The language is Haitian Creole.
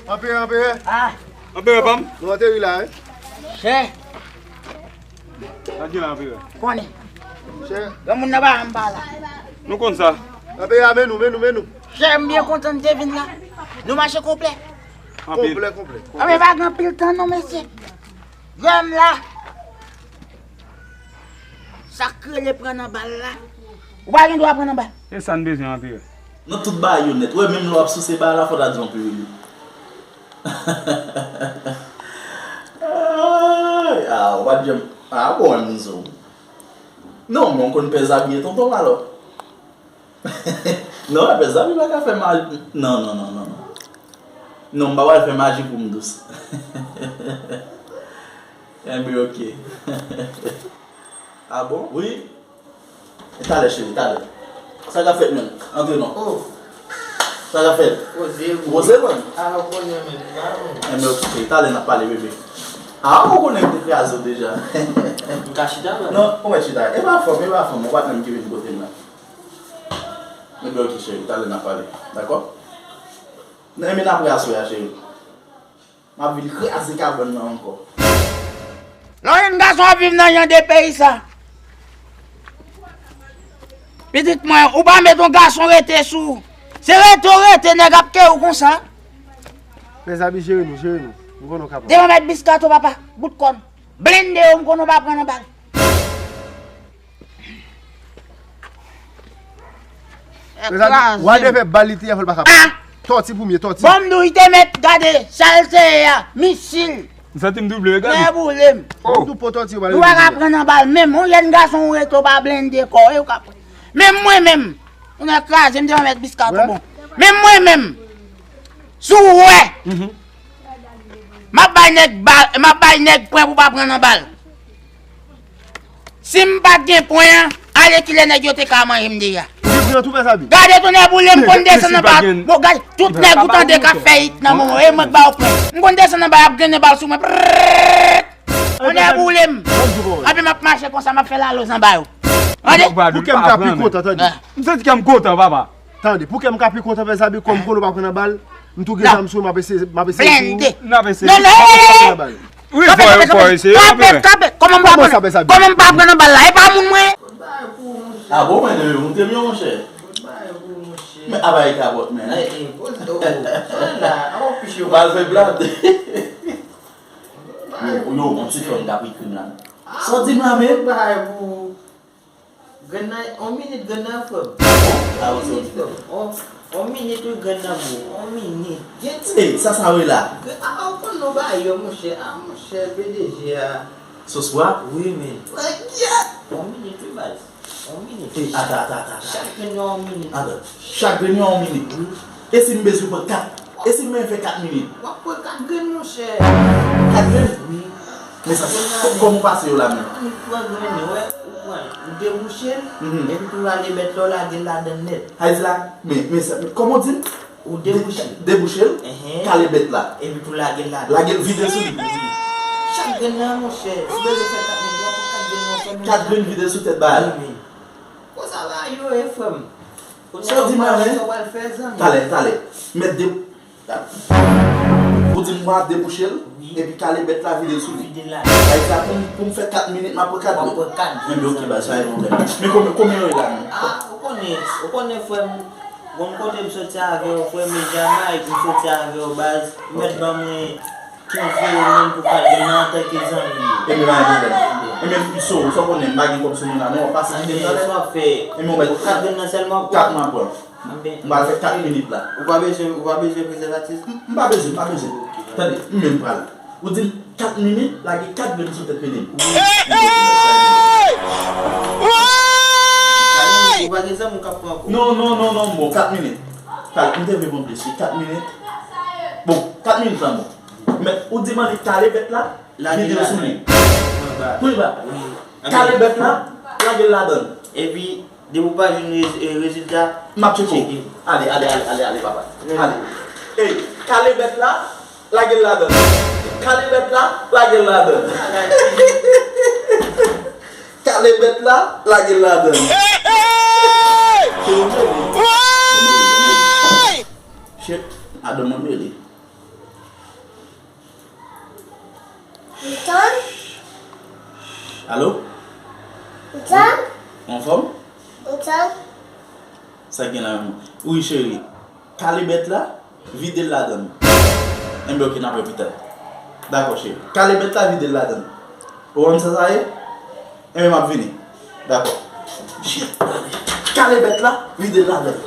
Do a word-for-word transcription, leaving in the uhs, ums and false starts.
Anperè, anperè. Ah. Anperè pa m. Nou ateri la, wi. Chè. Sa gen la, anperè? Konnen. Chè. Granmoun nan pa janm pa la. Nou konn sa. Anperè, men nou, men nou, men nou. Chè, m byen kontan n te vin la. Nou mache konplè. Anpil. Konplè, konplè. Anben, pa gen anpil tan non, mesye. Granm la. Sa k rele pran nan bal la. Ou pa gen dwa pran nan bal. E sa n bezwen, anperè. Nou tout ba yo nèt. Ou wè, menm lè w ap souse ba la, fò w ta di yon pi wi. Ay, ah, ou pa t janm. Ah, bon, m di w. Non, men w konn pè zabiye tonton alò. Non, pè zabiye pa ka fè maji. Non, non, non, non, non. Non, m pa pral fè maji pou m dous. Enben, oke. Ah bon? Wi. E talè, cheri, talè. Sa k ap fèt menm? Antre non. Oh. Sa k ap fèt? Poze wi. Poze, man. Ah, ou konnen menm, pa bon. Enben, oke, cheri, talè n ap pale, bebe. Ah, ou konnen m te kraze w deja. M ka chita, man? Non, ou mèt chita. E pa fòm, e pa fòm. Ou pa t menm ki vin kote m la. Enben, oke, cheri, talè n ap pale. Dakò? Nan, enben, n ap wè aswè a, cheri. M ap vin kraze kabann nan ankò. Lè w jwenn gason ap viv nan jan de peyi sa. Pitit mwen, ou pa met yon gason rete sou ou. Se rete w rete, nèg ap kere w konsa. Mezanmi, jere nou, jere nou. M konnen w kapab. Devan mèt Biscato, papa, bout kòn. Blende yo, m konnen w pa pran nan bal. Kraze. Wade fè bal li te fè l pa ka pran. Ah! Tòti premye, tòti. Bon, m di w, li te mèt gade sa l te ye a, misil. M santi m double, gade. Nèboule m. Oh. M tou po tòti, nou pa ka pran nan bal menm. Yon jèn gason ou rete w pa blende kò w, e ou ka pran. Menm mwen menm. Ou nan kraze m devan mèt Biscato bon. Menm mwen menm. Si w wè. Mhm. M ap bay nèg bal, m ap bay nèg pwen pou pa pran nan bal. Si m pa t gen pwen an, ale kilè nèg yo te ka manje m deja. Ou gen pwen an tou, pè Zabi? Gade tonnè boule m, konn desann anba. Bon, gade, tout nèg ou tande k ap fè it nan moman, e mwen k ba yo pwen. M konn desann anba, y ap grennen bal sou mwen. Prrrr. Tonnè boule m. Anpi m ap mache konsa, m ap fè laloz anba yo. Tande? Pou kè m ka pi kontan, tande. M santi kè m kontan, papa. Tande, pou kè m ka pi kontan, pè Zabi, kòm konnen w pa pran nan bal, m tou gen zam sou mwen, m ap eseye, m ap eseye sou ou. Blende. N ap eseye. Non, non, non, non. Wi, fò, fò eseye. Kanpe, kanpe. Kòman m pa pran, kòman m pa pran nan bal la? E pa moun mwen. Ah bon, mwen, mwen te byen, monchè. Men, a bay kapòt, men. Ay, e, poze, oh, oh. Sa la, a w piche. Ou pa fè blag. Yo, yo, yon ti fè m kapri krim la. Sa w di m la, men? Bay pou Grenn nan, on minit grenn nan frè m. Ah, ok, ok. On minit frè m. On, on minit wi grenn nan bro. On minit. Gen ti. Ey, sa sa vre la? Grenn, ah, ou konn nou ba yo, monchè. Ah, monchè, P D G a. Sos pwa? Wi, men. Frè, gyèt! On minit wi, baz. On minit. Ey, ata, ata, ata, ata. Chak grenn nan on minit. Ata. Chak grenn yo on minit. Wi. E si m bezwen pran kat? E si m menm fè kat minit? W ap pran kat grenn, monchè. Kat grenn? Wi. Men sa, kòman w pase yo la menm? Ou pran grenn yo, wè, ou pran l, ou debouche l, epi tou lage bèt la, w lage l ladan l nèt. Sa vle di la, men, men sa, kòman w di l? Ou debouche l. Debouche l, kale bèt la. Epi tou lage l ladan. Lage l vide sou li. Wi. Chak grenn nan, monchè, si w bezwen fè kat minit, w ap pran kat grenn nan, fè menm jan. Kat grenn vide sou tèt bagay la. Wi, men. Konsa bagay yo ye, frè m. Sa w di m la, men? Sa w pral fè, zanmi? Talè, talè. Mèt de, ou di m w a debouche l, epi kale bèt la, vide l sou li. Vide l la. Sa vle di la, pou m, pou m fè kat minit, m ap pran kat minit. W ap pran kat minit. Enben, ok, baz, pa gen pwoblèm. Men konbyen, konbyen yo ye la, menm? Ah, ou konnen, ou konnen, frè m. Bon, kote m soti avè w, frè m, e Jamayik, m soti avè w, baz. Mèt ban mwen kenz ewo menm pou kat grenn nan antanke zanmi m. Ebyen, pa gen pwoblèm. Ebyen, m so, sa w konnen, m pa gen kòb sou mwen la, non, w ap pase kite m talè. Sa w ap fè? Ebyen, w mèt kat grenn nan sèlman pou kat m ap pran. M pral fè kat minit la. Ou pa bezwen, ou pa bezwen prezèvatif? M, m pa bezwen, m pa bezwen. Ok. Tande, m menm pral. Ou di m kat minit, lage kat grenn sou tèt pede m. Ou pa gen zanmi w k ap pran ankò? Non, non, non, non, m bon, kat minit. Talè, m te vle pran plis, wi, kat minit. Bon, kat minit la bon. Men, ou di m annik kale bèt la, vide l sou li. Anba. Wi, ba. Wi. Kale bèt la, lage l ladan l. Epi, depi w pa jwenn rez-, e, rezilta, m ap tcheke w. Ale, ale, ale, ale, ale, papa. Ale. Ey, kale bèt la, lage l ladan l. Kale bèt la, lage l ladan l. Kale bèt la, lage l ladan l. Hey, hey! Shit, I don't want really. Ou tann? Alo? Ou tann? Ou anfòm? Ou tann? Sa k gen la menm? Wi, cheri. Kale bèt la, vide l ladan l. Enben, oke, n ap wè pita. Dakò, cheri. Kale bèt la, vide l ladan l. Ou konn sa sa ye? Enben, m ap vini. Dakò. Shit, ale. Kale bèt la, vide l ladan l.